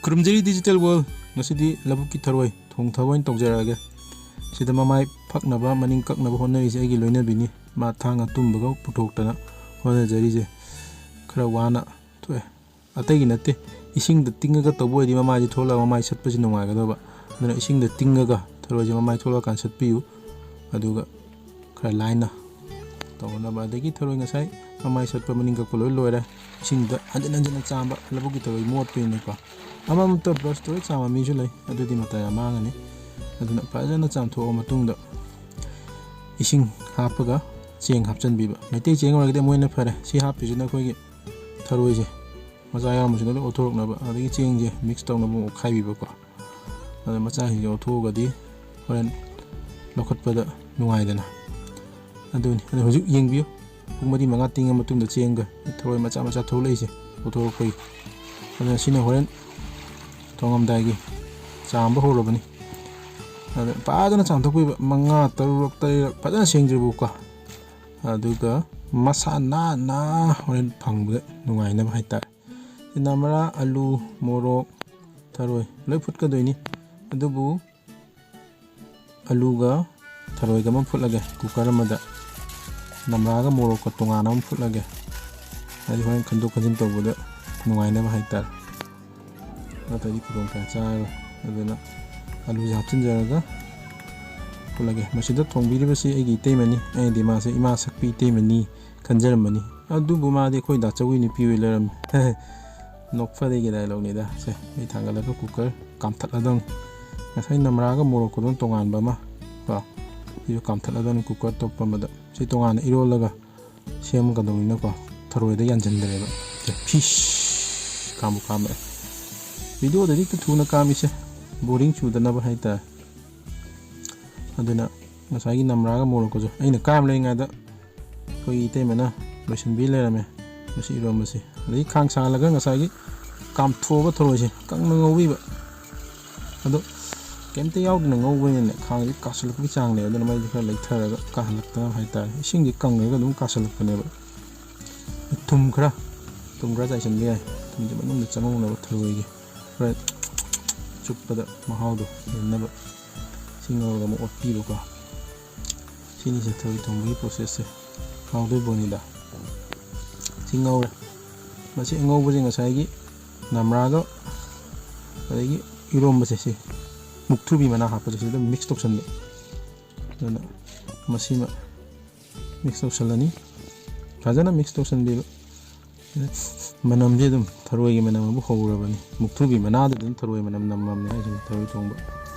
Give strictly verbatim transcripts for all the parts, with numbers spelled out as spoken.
ꯈꯨꯔꯨꯝꯖꯔꯤ Digital World꯫ ꯉꯁꯤꯗꯤ ꯂꯧꯕꯨꯛꯀꯤ ꯊꯔꯣꯏ ꯊꯣꯡ ꯊꯥꯛ ꯑꯣꯏꯅ ꯇꯧꯖꯔꯛꯑꯒꯦ꯫ ꯁꯤꯗ ꯃꯃꯥꯏ ꯐꯛꯅꯕ ꯃꯅꯤꯡ ꯀꯛꯅꯕ ꯍꯣꯠꯅꯔꯤꯁꯦ ꯑꯩꯒꯤ ꯂꯣꯏꯅꯕꯤꯅꯤ꯫ ꯃꯥ ꯊꯥꯡ ꯑꯇꯨꯝꯕꯒ ꯄꯨꯊꯣꯛꯇꯅ ꯍꯣꯠꯅꯖꯔꯤꯁꯦ ꯈꯔ ꯋꯥꯅ ꯊꯣꯛꯑꯦ꯫ ꯑꯇꯩꯒꯤ ꯅꯠꯇꯦ, ꯏꯁꯤꯡꯗ ꯇꯤꯡꯉꯒ ꯇꯧꯕ ꯑꯣꯏꯔꯗꯤ ꯃꯃꯥꯏꯁꯦ ꯊꯣꯛꯂꯛꯑꯒ ꯃꯃꯥꯏ ꯁꯠꯄꯁꯤ ꯅꯨꯡꯉꯥꯏꯒꯗꯕ꯫ ꯑꯗꯨꯅ ꯏꯁꯤꯡꯗ ꯇꯤꯡꯉꯒ ꯊꯔꯣꯏꯁꯦ ꯃꯃꯥꯏ ꯊꯣꯛꯂꯛꯑꯀꯥꯟꯗ ꯁꯠꯄꯤꯌꯨ꯫ ꯑꯗꯨꯒ ꯈꯔ ꯂꯥꯏꯅ ꯇꯧꯅꯅꯕ꯫ ꯑꯗꯒꯤ ꯊꯔꯣꯏ ꯉꯁꯥꯏ ꯃꯃꯥꯏ ꯁꯠꯄ ꯃꯅꯤꯡ ꯀꯛꯄ ꯂꯣꯏ ꯂꯣꯏꯔꯦ꯫ ꯏꯁꯤꯡꯗ ꯍꯟꯖꯤꯟ ꯍꯟꯖꯤꯟꯅ ꯆꯥꯝꯕ, ꯂꯧꯕꯨꯛꯀꯤ ꯊꯔꯣꯏ ꯃꯣꯠꯄꯅꯤꯅꯀꯣ꯫ ꯑꯃꯃꯝꯇ ꯕ꯭ꯔꯁ ꯇꯧꯔ ꯆꯥꯝꯕ ꯃꯤꯁꯨ ꯂꯩ, ꯑꯗꯨꯗꯤ ꯃꯇꯝ ꯌꯥꯝ ꯃꯥꯡꯉꯅꯤ꯫ ꯑꯗꯨꯅ ꯐꯖꯅ ꯆꯥꯝꯊꯣꯛꯑ ꯃꯇꯨꯡꯗ ꯏꯁꯤꯡ ꯍꯥꯞꯄꯒ ꯆꯦꯡ ꯍꯥꯞꯆꯤꯟꯕꯤꯕ꯫ ꯃꯩꯇꯩ ꯆꯦꯡ ꯑꯣꯏꯔꯒꯗꯤ ꯑꯃꯨꯛ ꯍꯦꯟꯅ ꯐꯔꯦ꯫ ꯁꯤ ꯍꯥꯞꯄꯤꯁꯤꯅ ꯑꯩꯈꯣꯏꯒꯤ ꯊꯔꯣꯏꯁꯦ ꯃꯆꯥ ꯌꯥꯎꯔꯝꯕꯁꯤꯡꯗꯣ ꯂꯣꯏ ꯑꯣꯠꯊꯣꯔꯛꯅꯕ, ꯑꯗꯒꯤ ꯆꯦꯡꯁꯦ ꯃꯤꯛꯁ ꯇꯧꯅꯕ ꯑꯃꯨꯛ ꯑꯣꯠꯈꯥꯏꯕꯤꯕꯀꯣ꯫ ꯑꯗ ꯃꯆꯥꯁꯤꯡꯁꯦ ꯑꯣꯠꯊꯣꯛꯑꯒꯗꯤ ꯍꯣꯔꯦꯟ ꯂꯧꯈꯠꯄꯗ ꯅꯨꯡꯉꯥꯏꯗꯅ꯫ ꯑꯗꯨꯅꯤ꯫ ꯑꯗꯣ ꯍꯧꯖꯤꯛ ꯌꯦꯡꯕꯤꯌꯨ, ꯄꯨꯡ ꯃꯔꯤ ꯃꯉꯥ ꯇꯤꯡꯉ ꯃꯇꯨꯡꯗ ꯆꯦꯡꯒ ꯊꯔꯣꯏ ꯃꯆꯥ ꯃꯆꯥ ꯊꯣꯛꯂꯛꯏꯁꯦ ꯑꯣꯠꯊꯣꯔꯛꯄꯒꯤ꯫ ꯑꯗꯨꯅ ꯁꯤꯅ ꯍꯣꯔꯦꯟ ꯊꯣꯡꯉꯝꯗꯥꯏꯒꯤ ꯆꯥꯝꯕ ꯍꯧꯔꯕꯅꯤ꯫ ꯑꯗ ꯐꯖꯅ ꯆꯥꯝꯊꯣꯛꯄꯤꯕ, ꯃꯉꯥ, ꯇꯔꯨꯛ, ꯇꯔꯦꯠ ꯐꯖꯅ ꯁꯦꯡꯗ꯭ꯔꯤꯕꯀꯣ꯫ ꯑꯗꯨꯒ ꯃꯁꯥ ꯅꯥꯟꯅ ꯍꯣꯔꯦꯟ ꯐꯪꯕꯗ ꯅꯨꯡꯉꯥꯏꯅꯕ ꯍꯥꯏꯇꯥꯔꯦ꯫ ꯅꯝꯔꯥ, ꯑꯂꯨ, ꯃꯣꯔꯣꯛ, ꯊꯔꯣꯏ ꯂꯣꯏ ꯐꯨꯠꯀꯗꯣꯏꯅꯤ꯫ ꯑꯗꯨꯕꯨ ꯑꯂꯨꯒ ꯊꯔꯣꯏꯒ ꯑꯃ ꯐꯨꯠꯂꯒꯦ ꯀꯨꯀꯔ ꯑꯃꯗ, ꯅꯝꯔꯥꯒ ꯃꯣꯔꯣꯛꯀ ꯇꯣꯉꯥꯟꯅ ꯑꯃ ꯐꯨꯠꯂꯒꯦ꯫ ꯍꯥꯏꯗꯤ ꯍꯣꯔꯦꯟ ꯈꯟꯗꯣꯛ ꯈꯟꯖꯤꯟ ꯇꯧꯕꯗ ꯅꯨꯡꯉꯥꯏꯅꯕ ꯍꯥꯏꯇꯥꯔꯦ꯫ ꯅꯠꯇ꯭ꯔꯗꯤ ꯈꯨꯗꯣꯡ ꯀꯌꯥ ꯆꯥꯔꯔꯣꯏ꯫ ꯑꯗꯨꯅ ꯑꯂꯨꯁꯦ ꯍꯥꯞꯆꯤꯟꯖꯔꯒ ꯐꯨꯠꯂꯒꯦ꯫ ꯃꯁꯤꯗ ꯊꯣꯡꯕꯤꯔꯤꯕꯁꯤ ꯑꯩꯒꯤ ꯏꯇꯩꯃꯅꯤ꯫ ꯑꯩꯅꯗꯤ ꯃꯥꯁꯦ ꯏꯃꯥ ꯁꯛꯄꯤ ꯏꯇꯩꯃꯅꯤ ꯈꯟꯖꯔꯝꯕꯅꯤ꯫ ꯑꯗꯨꯕꯨ ꯃꯥꯗꯤ ꯑꯩꯈꯣꯏ ꯗꯥ ꯆꯧꯒꯤ ꯅꯨꯄꯤ ꯑꯣꯏ ꯂꯩꯔꯝꯃꯤ꯫ ꯅꯣꯛꯐꯗꯦꯒꯤ ꯗꯥꯏꯂꯣꯛꯅꯤꯗ꯫ ꯁꯦ, ꯃꯩ ꯊꯥꯡꯒꯠꯂꯒ ꯀꯨꯀꯔ ꯀꯥꯝꯊꯠꯂꯗꯧꯅꯤ꯫ ꯉꯁꯥꯏ ꯅꯝꯔꯥꯒ ꯃꯣꯔꯣꯛꯀꯗꯣ ꯇꯣꯉꯥꯟꯕ ꯑꯃ ꯀꯣ, ꯁꯤꯁꯨ ꯀꯥꯝꯊꯠꯂꯗꯧꯅꯤ ꯀꯨꯀꯔ ꯑꯇꯣꯞꯄ ꯑꯃꯗ꯫ ꯁꯤ ꯇꯣꯉꯥꯟꯅ ꯏꯔꯣꯜꯂꯒ ꯁꯦꯝꯒꯗꯧꯅꯤꯅꯀꯣ, ꯊꯔꯣꯏꯗ ꯌꯥꯟꯁꯤꯟꯗ꯭ꯔꯦꯕ꯫ ꯁꯦ, ꯐꯤꯁ ꯀꯥꯝꯕꯨ ꯀꯥꯝꯃꯛꯑꯦ꯫ ꯚꯤꯗꯤꯑꯣꯗꯗꯤ ꯍꯦꯛꯇ ꯊꯨꯅ ꯀꯥꯝꯃꯤꯁꯦ, ꯕꯣꯔꯤꯡ ꯆꯨꯗꯅꯕ ꯍꯥꯏꯇꯥꯔꯦ꯫ ꯑꯗꯨꯅ ꯉꯁꯥꯏꯒꯤ ꯅꯝꯔꯥꯒ ꯃꯣꯔꯣꯛꯀꯁꯨ ꯑꯩꯅ ꯀꯥꯝ ꯂꯩꯔꯤꯉꯩꯗ ꯑꯩꯈꯣꯏꯒꯤ ꯏꯇꯩꯃꯅ ꯂꯣꯏꯁꯤꯟꯕꯤ ꯂꯩꯔꯝꯃꯦ ꯃꯁꯤ ꯏꯔꯣꯟꯕꯁꯦ꯫ ꯑꯗꯒꯤ ꯈꯥꯡ ꯁꯥꯍꯜꯂꯒ ꯉꯁꯥꯏꯒꯤ ꯀꯥꯝꯊꯣꯛꯑꯕ ꯊꯔꯣꯏꯁꯦ ꯀꯪꯅ ꯉꯧꯕꯤꯕ꯫ ꯑꯗꯣ ꯀꯩꯝꯇ ꯌꯥꯎꯗꯅ ꯉꯧꯕꯅꯤꯅ ꯈꯥꯡꯁꯦ ꯀꯥꯁꯤꯜꯂꯛꯄꯒꯤ ꯆꯥꯡ ꯂꯩ, ꯑꯗꯨꯅ ꯃꯩꯁꯦ ꯈꯔ ꯂꯩꯊꯔꯒ ꯀꯥꯍꯜꯂꯛꯇꯅꯕ ꯍꯥꯏꯇꯥꯔꯦ꯫ ꯏꯁꯤꯡꯁꯦ ꯀꯪꯉꯒ ꯑꯗꯨꯝ ꯀꯥꯁꯤꯜꯂꯛꯄꯅꯦꯕ꯫ ꯊꯨꯝ ꯈꯔ, ꯊꯨꯝ ꯈꯔ ꯆꯥꯏꯁꯤꯟꯕ ꯌꯥꯏ, ꯊꯨꯝꯁꯦ ꯃꯅꯨꯡꯗ ꯆꯪꯍꯧꯅꯕ ꯊꯔꯣꯏꯒꯤ꯫ ꯆꯨꯞꯄꯗ ꯃꯍꯥꯎꯗꯣ ꯂꯩꯅꯕ ꯏꯁꯤꯡ ꯉꯧꯔꯒ ꯑꯃꯨꯛ ꯑꯣꯠꯄꯤꯕꯀꯣ꯫ ꯁꯤꯅꯤꯁꯦ ꯊꯔꯣꯏ ꯊꯣꯡꯕꯒꯤ ꯄ꯭ꯔꯣꯁꯦꯁꯁꯦ꯫ ꯍꯥꯎꯗꯣꯏ ꯄꯣꯠꯅꯤꯗ꯫ ꯁꯤ ꯉꯧꯔꯦ꯫ ꯃꯁꯤ ꯑꯉꯧꯕꯁꯦ ꯉꯁꯥꯏꯒꯤ ꯅꯝꯔꯥꯒ ꯑꯗꯒꯤ ꯏꯔꯣꯝꯕꯁꯦ, ꯁꯤ ꯃꯨꯛꯊ꯭ꯔꯨꯕꯤ ꯃꯅꯥ ꯍꯥꯞꯄꯁꯦ ꯁꯤꯗ ꯃꯤꯛꯁ ꯇꯧꯁꯟꯕ꯫ ꯑꯗꯨꯅ ꯃꯁꯤꯃ ꯃꯤꯛꯁ ꯇꯧꯁꯜꯂꯅꯤ꯫ ꯐꯖꯅ ꯃꯤꯛꯁ ꯇꯧꯁꯟꯕꯤꯕ꯫ ꯃꯅꯝꯁꯦ ꯑꯗꯨꯝ ꯊꯔꯣꯏꯒꯤ ꯃꯅꯝ ꯑꯃ ꯍꯧꯔꯕꯅꯤ꯫ ꯃꯨꯛꯊ꯭ꯔꯨꯕꯤ ꯃꯅꯥꯗ ꯑꯗꯨꯝ ꯊꯔꯣꯏ ꯃꯅꯝ ꯅꯝꯃꯕꯅꯤ ꯍꯥꯏꯁꯤꯅꯤ꯫ ꯊꯔꯣꯏ ꯊꯣꯡꯕ,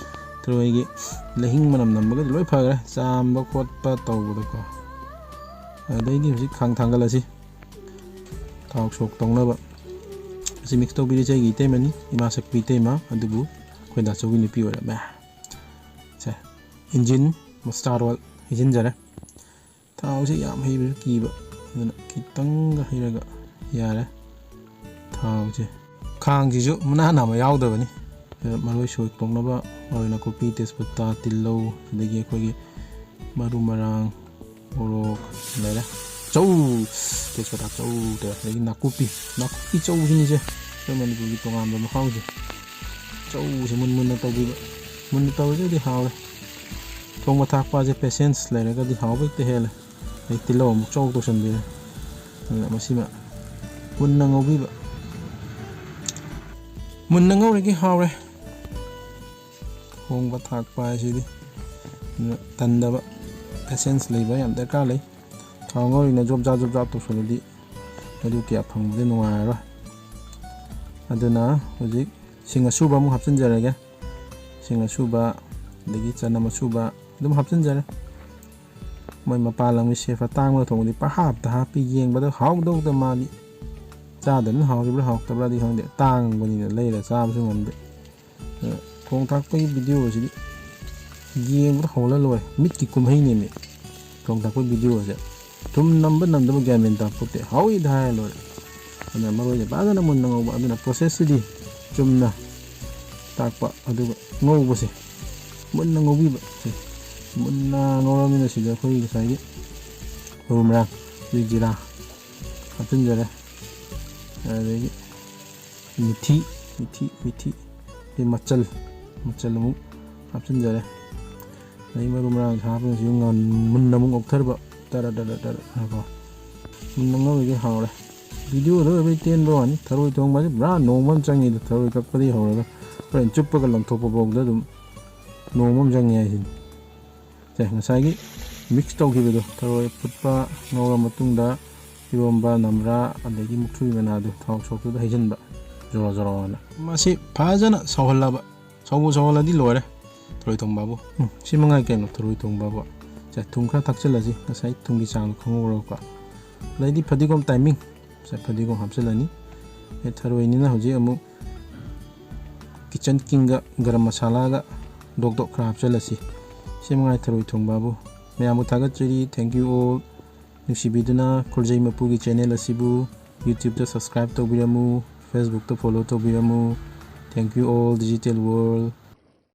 ꯊꯔꯣꯏꯒꯤ ꯂꯩꯍꯤꯡ ꯃꯅꯝ ꯅꯝꯕꯒꯗꯤ ꯂꯣꯏ ꯐꯈ꯭ꯔꯦ, ꯆꯥꯝꯕ ꯈꯣꯠꯄ ꯇꯧꯕꯗꯀꯣ꯫ ꯑꯗꯩꯗꯤ ꯍꯧꯖꯤꯛ ꯈꯥꯡ ꯊꯥꯡꯒꯠꯂꯁꯤ, ꯊꯥꯎ ꯁꯣꯛ ꯇꯧꯅꯕ꯫ ꯑꯁꯤ ꯃꯤꯛꯁ ꯇꯧꯕꯤꯔꯤꯁꯦ ꯑꯩꯒꯤ ꯏꯇꯩꯃꯅꯤ, ꯏꯃꯥ ꯁꯛꯄꯤ ꯏꯇꯩꯃ, ꯑꯗꯨꯕꯨ ꯑꯩꯈꯣꯏ ꯗꯥꯆꯧꯒꯤ ꯅꯨꯄꯤ ꯑꯣꯏꯔꯝꯃꯦ꯫ ꯁꯦ, ꯏꯟꯖꯤꯟ, ꯃꯁꯇꯥꯔꯗ ꯑꯣꯏꯜ ꯍꯩꯖꯤꯟꯖꯔꯦ꯫ ꯊꯥꯎꯁꯦ ꯌꯥꯝ ꯍꯩꯕꯁꯨ ꯀꯤꯕ, ꯑꯗꯨꯅ ꯈꯤꯇꯪꯒ ꯍꯩꯔꯒ ꯌꯥꯔꯦ꯫ ꯊꯥꯎꯁꯦ, ꯈꯥꯡꯁꯤꯁꯨ ꯃꯅꯥ ꯅꯥꯝꯃ ꯌꯥꯎꯗꯕꯅꯤ꯫ ꯑꯗꯨꯅ ꯃꯔꯣꯏ ꯁꯣꯏ ꯇꯧꯅꯕ ꯃꯔꯣꯏ ꯅꯥꯀꯨꯞꯄꯤ, ꯇꯦꯖꯄꯇꯥ, ꯇꯤꯜꯍꯧ, ꯑꯗꯒꯤ ꯑꯩꯈꯣꯏꯒꯤ ꯃꯔꯨ ꯃꯔꯥꯡ, ꯃꯣꯔꯣꯛ ꯂꯩꯔꯦ꯫ ꯆꯧ, ꯇꯦꯖꯄꯇꯥ ꯆꯧ ꯇꯧꯔꯦ, ꯑꯗꯒꯤ ꯅꯥꯀꯨꯞꯄꯤ, ꯅꯥꯀꯨꯞꯄꯤ ꯆꯧꯁꯤꯅꯤꯁꯦ ꯑꯩꯈꯣꯏ ꯃꯅꯤꯄꯨꯔꯒꯤ ꯇꯣꯉꯥꯟꯕ ꯃꯍꯥꯎꯁꯦ꯫ ꯆꯧꯁꯦ ꯃꯨꯟ ꯃꯨꯟꯅ ꯇꯧꯕꯤꯕ, ꯃꯨꯟꯅ ꯇꯧꯔꯒꯗꯤ ꯍꯥꯎꯔꯦ꯫ ꯊꯣꯡꯕ ꯊꯥꯛꯄꯁꯦ ꯄꯦꯁꯦꯟꯁ ꯂꯩꯔꯒꯗꯤ ꯍꯥꯎꯕ ꯍꯦꯛꯇ ꯍꯦꯜꯂꯦ꯫ ꯑꯩ ꯇꯤꯜꯍꯧ ꯑꯃꯨꯛ ꯆꯧ ꯇꯧꯁꯟꯕꯤꯔꯦ꯫ ꯑꯗꯨꯅ ꯃꯁꯤꯃ ꯃꯨꯟꯅ ꯉꯧꯕꯤꯕ꯫ ꯃꯨꯟꯅ ꯉꯧꯔꯗꯤ ꯍꯥꯎꯔꯦ꯫ ꯊꯣꯡꯕ ꯊꯥꯛꯄ ꯍꯥꯏꯁꯤꯗꯤ ꯑꯗꯨꯅ ꯇꯟꯗꯕ, ꯄꯦꯁꯦꯟꯁ ꯂꯩꯕ ꯌꯥꯝ ꯗꯔꯀꯥꯔ ꯂꯩ꯫ ꯊꯥꯎ ꯉꯧꯔꯤꯉꯩ ꯖꯣꯞ ꯖꯥꯞ ꯖꯣꯞ ꯖꯥꯞ ꯇꯧꯁꯜꯂꯗꯤ ꯃꯗꯨ ꯀꯌꯥ ꯐꯪꯕꯗꯤ ꯅꯨꯡꯉꯥꯏꯔꯔꯣꯏ꯫ ꯑꯗꯨꯅ ꯍꯧꯖꯤꯛ ꯁꯤꯡ ꯑꯁꯨꯕ ꯑꯃꯨꯛ ꯍꯥꯞꯆꯤꯟꯖꯔꯒꯦ꯫ ꯁꯤꯡ ꯑꯁꯨꯕ, ꯑꯗꯒꯤ ꯆꯅꯝ ꯑꯁꯨꯕ ꯑꯗꯨꯝ ꯍꯥꯞꯆꯤꯟꯖꯔꯦ꯫ ꯃꯣꯏ ꯃꯄꯥꯟ ꯂꯝꯒꯤ ꯁꯦꯐ ꯑꯇꯥꯡꯕ ꯊꯣꯡꯕꯗꯤ ꯄꯪꯍꯥꯞꯇ ꯍꯥꯞꯄꯤ, ꯌꯦꯡꯕꯗ ꯍꯥꯎꯗꯧꯗ ꯃꯥꯜꯂꯤ꯫ ꯆꯥꯗꯕꯅꯤꯅ ꯍꯥꯎꯔꯤꯕ꯭ꯔꯥ ꯍꯥꯎꯇꯕ꯭ꯔꯥꯗꯤ ꯈꯪꯗꯦ, ꯇꯥꯡꯕꯅꯤꯅ ꯂꯩꯔ ꯆꯥꯕꯁꯨ ꯉꯝꯗꯦ꯫ ꯑꯗꯨꯅ ꯊꯣꯡ ꯊꯥꯛꯄꯒꯤ ꯚꯤꯗꯤꯑꯣ ꯑꯁꯤꯗꯤ ꯌꯦꯡꯕꯗ ꯍꯧꯔ ꯂꯣꯏꯔꯦ, ꯃꯤꯠꯀꯤ ꯀꯨꯝꯍꯩꯅꯦꯃꯤ ꯊꯣꯡ ꯊꯥꯛꯄꯒꯤ ꯚꯤꯗꯤꯑꯣ ꯑꯁꯦ꯫ ꯊꯨꯝ ꯅꯝꯕ ꯅꯝꯗꯕ ꯒ꯭ꯌꯥꯟ ꯃꯦꯟ ꯇꯥꯄꯣꯠꯇꯦ, ꯍꯥꯎꯏꯗ ꯍꯥꯏꯔ ꯂꯣꯏꯔꯦ꯫ ꯑꯗꯨꯅ ꯃꯔꯣꯏꯁꯦ ꯐꯖꯅ ꯃꯨꯟꯅ ꯉꯧꯕ, ꯑꯗꯨꯅ ꯄ꯭ꯔꯣꯁꯦꯁꯁꯤꯗꯤ ꯆꯨꯝꯅ ꯊꯥꯛꯄ ꯑꯗꯨꯒ ꯉꯧꯕꯁꯦ, ꯃꯨꯟꯅ ꯉꯧꯕꯤꯕ꯫ ꯁꯦ, ꯃꯨꯟꯅ ꯉꯧꯔꯕꯅꯤꯅ ꯁꯤꯗ ꯑꯩꯈꯣꯏꯒꯤ ꯉꯁꯥꯏꯒꯤ ꯃꯔꯨ ꯃꯔꯥꯡ, ꯑꯗꯩ ꯖꯤꯔꯥ ꯍꯥꯞꯆꯤꯟꯖꯔꯦ꯫ ꯑꯗꯒꯤ ꯃꯤꯊꯤ, ꯃꯤꯊꯤ ꯃꯤꯊꯤ, ꯑꯗꯩ ꯃꯆꯜ, ꯃꯆꯜ ꯑꯃꯨꯛ ꯍꯥꯞꯆꯤꯟꯖꯔꯦ꯫ ꯑꯗꯩ ꯃꯔꯨ ꯃꯔꯥꯡ ꯍꯥꯞꯄꯒꯁꯨ ꯉꯥꯟ ꯃꯨꯟꯅ ꯑꯃꯨꯛ ꯉꯧꯊꯔꯕ꯫ ꯇꯔ ꯇꯔ ꯇꯔ ꯀꯣ, ꯃꯨꯟꯅ ꯉꯧꯔꯤꯈꯩ ꯍꯥꯎꯔꯦ꯫ ꯚꯤꯗꯤꯑꯣꯗ ꯑꯣꯏꯕꯩ ꯇꯦꯟꯕ ꯋꯥꯅꯤ, ꯊꯔꯣꯏ ꯊꯣꯡꯕꯁꯦ ꯄꯨꯔꯥ ꯅꯣꯡꯃ ꯑꯃ ꯆꯪꯉꯤꯗ꯫ ꯊꯔꯣꯏ ꯀꯛꯄꯗꯒꯤ ꯍꯧꯔꯒ ꯍꯣꯔꯦꯟ ꯆꯨꯞꯄꯒ ꯂꯪꯊꯣꯛꯄ ꯐꯥꯎꯗ ꯑꯗꯨꯝ ꯅꯣꯡꯃ ꯑꯃ ꯆꯪꯉꯦ ꯍꯥꯏꯁꯤꯅꯤ꯫ ꯁꯦ, ꯉꯁꯥꯏꯒꯤ ꯃꯤꯛꯁ ꯇꯧꯈꯤꯕꯗꯣ, ꯊꯔꯣꯏ ꯐꯨꯠꯄ ꯉꯧꯔ ꯃꯇꯨꯡꯗ ꯏꯔꯣꯝꯕ, ꯅꯝꯕ꯭ꯔꯥ, ꯑꯗꯒꯤ ꯃꯨꯛꯊ꯭ꯔꯨꯕꯤ ꯃꯅꯥꯗꯣ ꯊꯥꯎ ꯁꯣꯛꯇꯨꯗ ꯍꯩꯖꯤꯟꯕ, ꯖꯣꯔꯣ ꯖꯣꯔꯣꯅ꯫ ꯃꯁꯤ ꯐꯖꯅ ꯁꯧꯍꯜꯂꯕ, ꯁꯧꯕꯨ ꯁꯧꯍꯜꯂꯗꯤ ꯂꯣꯏꯔꯦ ꯊꯔꯣꯏ ꯊꯣꯡꯕꯕꯨ꯫ ꯎꯝ, ꯁꯤ ꯃꯉꯥꯏ ꯀꯩꯅꯣ ꯊꯔꯣꯏ ꯊꯣꯡꯕꯕꯨ꯫ ꯁꯦ, ꯊꯨꯝ ꯈꯔ ꯊꯥꯛꯆꯤꯜꯂꯁꯤ, ꯉꯁꯥꯏ ꯊꯨꯝꯒꯤ ꯆꯥꯡꯗꯣ ꯈꯪꯍꯧꯔꯒꯀꯣ꯫ ꯑꯗꯩꯗꯤ ꯐꯗꯤꯒꯣꯝ ꯇꯥꯏꯃꯤꯡ꯫ ꯁꯦ, ꯐꯗꯤꯒꯣꯝ ꯍꯥꯞꯆꯤꯜꯂꯅꯤ꯫ ꯑꯦ, ꯊꯔꯣꯏꯅꯤꯅ ꯍꯧꯖꯤꯛ ꯑꯃꯨꯛ ꯀꯤꯆꯟ ꯀꯤꯡꯒ ꯒꯔꯝ ꯃꯁꯥꯂꯥꯒ ꯗꯣꯛ ꯗꯣꯛ ꯈꯔ ꯍꯥꯞꯆꯤꯜꯂꯁꯤ꯫ ꯁꯤ ꯃꯉꯥꯏ ꯊꯔꯣꯏ ꯊꯣꯡꯕꯕꯨ꯫ ꯃꯌꯥꯝꯕꯨ ꯊꯥꯒꯠꯆꯔꯤ꯫ Thank you all꯫ ꯅꯨꯡꯁꯤꯕꯤꯗꯨꯅ ꯈꯨꯔꯖꯩ ꯃꯄꯨꯒꯤ ꯆꯦꯅꯦꯜ ꯑꯁꯤꯕꯨ YouTube-ꯇ subscribe ꯇꯧꯕꯤꯔꯝꯃꯨ, Facebook-ꯇ follow ꯇꯧꯕꯤꯔꯝꯃꯨ꯫ Thank you all, digital world꯫